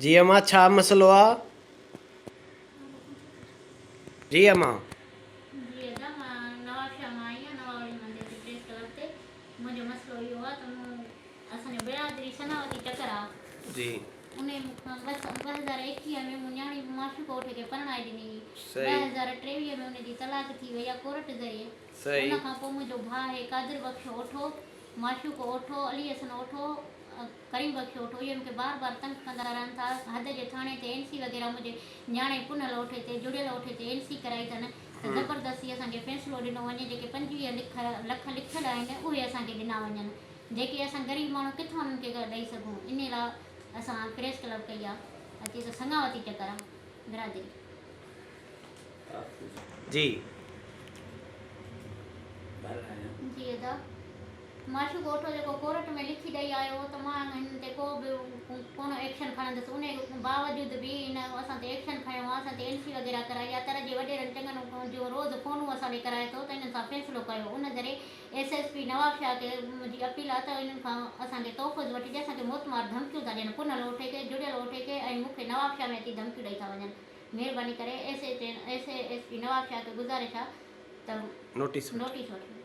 جي امان ڇا مسئلو آ؟ جي امان. جي ادا مان نوابشاهه مان آئي آهيان نواب علي مندر تي پريس ڪلب تي منهنجو مسئلو اهو آ ته مون اسان جو برادري سناوتي چڪر آ جي. انهي مون کان بس 2021 ۾ مون نياڻي معشوق اوٺي کي پرڻائي ڏني هئي صحيح. 2023 ۾ ان جي طلاق ٿي وئي آ ڪورٽ ذريعي صحيح. ان کان پوء منهنجو ڀاء آهي قادر بخش اوٺو معشوق اوٺو علي حسن اوٺو ڪريم بخش اوٺو اهي مونکي بار بار تنگ ڪندا رهن ٿا حد جي ٿاڻي تي اين سي وغيره منهنجي نياڻي پنهل اوٺي تي جڙيل اوٺي تي اين سي ڪرائي اٿن ته زبردستي اسان کي فيصلو ڏنو وڃي جيڪي 25 لک لک لکيل آهن اهي اسان کي ڏنا وڃن جيڪي اسان غريب ماڻهو ڪٿان انهن کي ڏئي سگهون انهي لا اسان پريس ڪلب ڪئي آ اچي ته سڱاوتي چڪر آ برادري. جي. جي ادا. معشوق اوٺو جيڪو ڪورٽ ۾ لکي ڏئي آيو هو ته مان هن تي ڪو به ڪونه ايڪشن کڻندس انهي باوجود به هن اسان تي ايڪشن کنيو آهي اسان تي اين سي وغيره ڪرائي آهي تر جي وڏيرن چڱن جون روز فونون اسان ڏي ڪرائي ٿو ته انهن سان فيصلو ڪيو ان ذريعي ايس ايس پي نوابشاهه کي منهنجي اپيل آهي ته انهن کان اسان کي تحفظ وٺجي اسان کي موتمار ڌمڪيون ٿا ڏين پنهل اوٺي کي جڙيل اوٺي کي ۽ مون کي نوابشاهه ۾ اچي ڌمڪيون ڏئي ٿا وڃن مهرباني ڪري ايس ايس پي نوابشاهه کي گذارش آهي ته نوٽيس نوٽيس وٺي.